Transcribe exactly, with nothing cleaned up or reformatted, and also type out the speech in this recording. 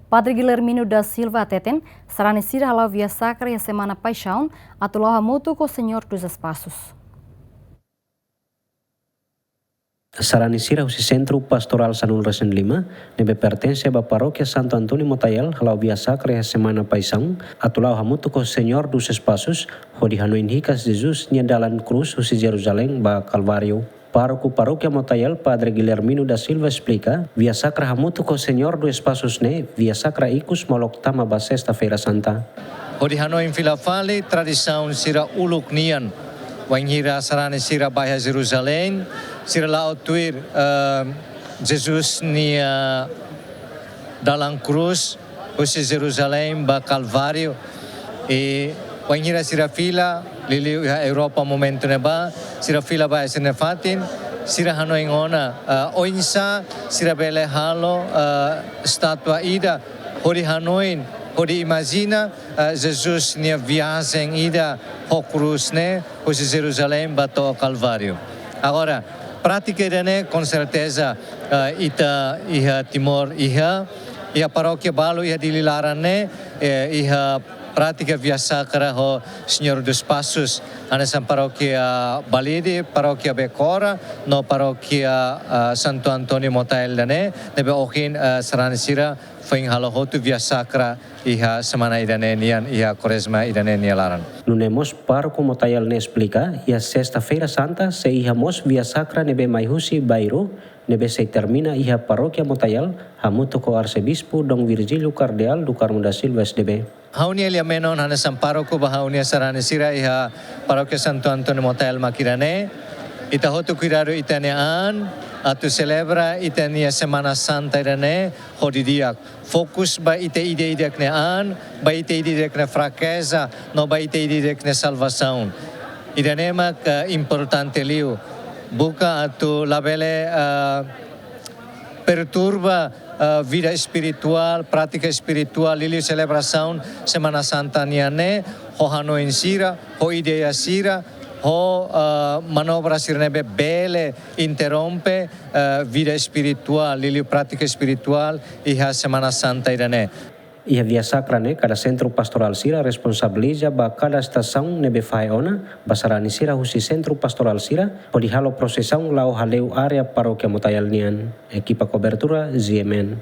Padre Guilhermino da Silva hateten, sarani sira hala'o Via Sacra iha Semana Paixão, atu la'o hamutuk ho Senhor dos Espaços. Sarani sira husi Sentru Pastorál sanulu-resin-lima, ne'ebé pertense ba Parókia Santo António Motael, hala'o Via Sacra iha Semana Paixão, atu la'o hamutuk ho Senhor dos Espaços, hodi hanoin hikas Jesus nia dalan krús husi Jerusalém ba Kalváriu. Pároku Parókia Motael, Padre Guilhermino da Silva esplika, Via Sacra hamutuk ho Senhor dos Espaços ne'e, Via Sacra ikus molok tama ba Sesta-feira Santa. Hodi hanoin fila fali tradisaun sira uluk nian. Wainhira sarani sira bá iha Jerusalém, sira la'o tuir, eh, Jesus nia dalan krús, husi Jerusalém ba Kalváriu. I wainhira sira fila, liuliu iha Europa momentu ne'ebá, sira fila ba iha sira-nia fatin, sira hanoin ona, eh, oinsá sira bele halo, eh, estátua ida, hodi hanoin, hodi imajina, eh, Jesus nia viajen ida ho krús ne'e, husi Jerusalém ba to'o Kalváriu. Agora, prátika ida-ne'e, com certeza, eh, ita iha Timor iha, iha parókia balu iha Dili laran ne'e, eh, iha prátika Via Sacra ho Senhor dos Passos, hanesan parókia Balide, parókia Becora, no parókia, eh, Santo António Motael ida-ne'e, ne'ebé ohin, eh, sarani sira foin halo hotu Via Sacra iha semana ida-ne'e nian, iha Kuarezma ida-ne'e nia laran. Nune'e mós Pároku Motael ne'e esplika, iha Sesta-feira Santa sei iha mós Via Sacra ne'ebé mai husi Bairru, ne'ebé sei termina iha Parókia Motael, hamutuk ho Arsebispu Dom Virgílio Cardeal do Carmo da Silva S D B. Ha'u-nia lia-menon hanesan pároku ba ha'u-nia sarani sira iha Parókia Santo António Motael mak ida-ne'e, ita hotu kuidadu ita-nia an, atu selebra ita-nia Semana Santa ida-ne'e ho didi'ak. Fokus ba ita ida-idak nia an, ba ita ida-idak nia frakeza, no ba ita ida-idak nia salvasaun. Ida-ne'e mak, eh, importante liu. Buka atu labele, eh, perturba, eh, vida espirituál, prátika espirituál, liuliu selebrasaun Semana Santa nian ne'e, ho hanoin sira, ho ideia sira, ho, eh, manobra sira ne'ebé bele interrompe, eh, vida espirituál, liuliu prátika espirituál, iha Semana Santa ida-ne'e. Iha Via Sacra ne'e, kada sentru pastorál sira responsabiliza ba kada estasaun ne'ebé fahe ona, ba sarani sira husi sentru pastorál sira, hodi halo prosesaun la'o haleu área Parókia Motael nian. Ekipa kobertura, G M N.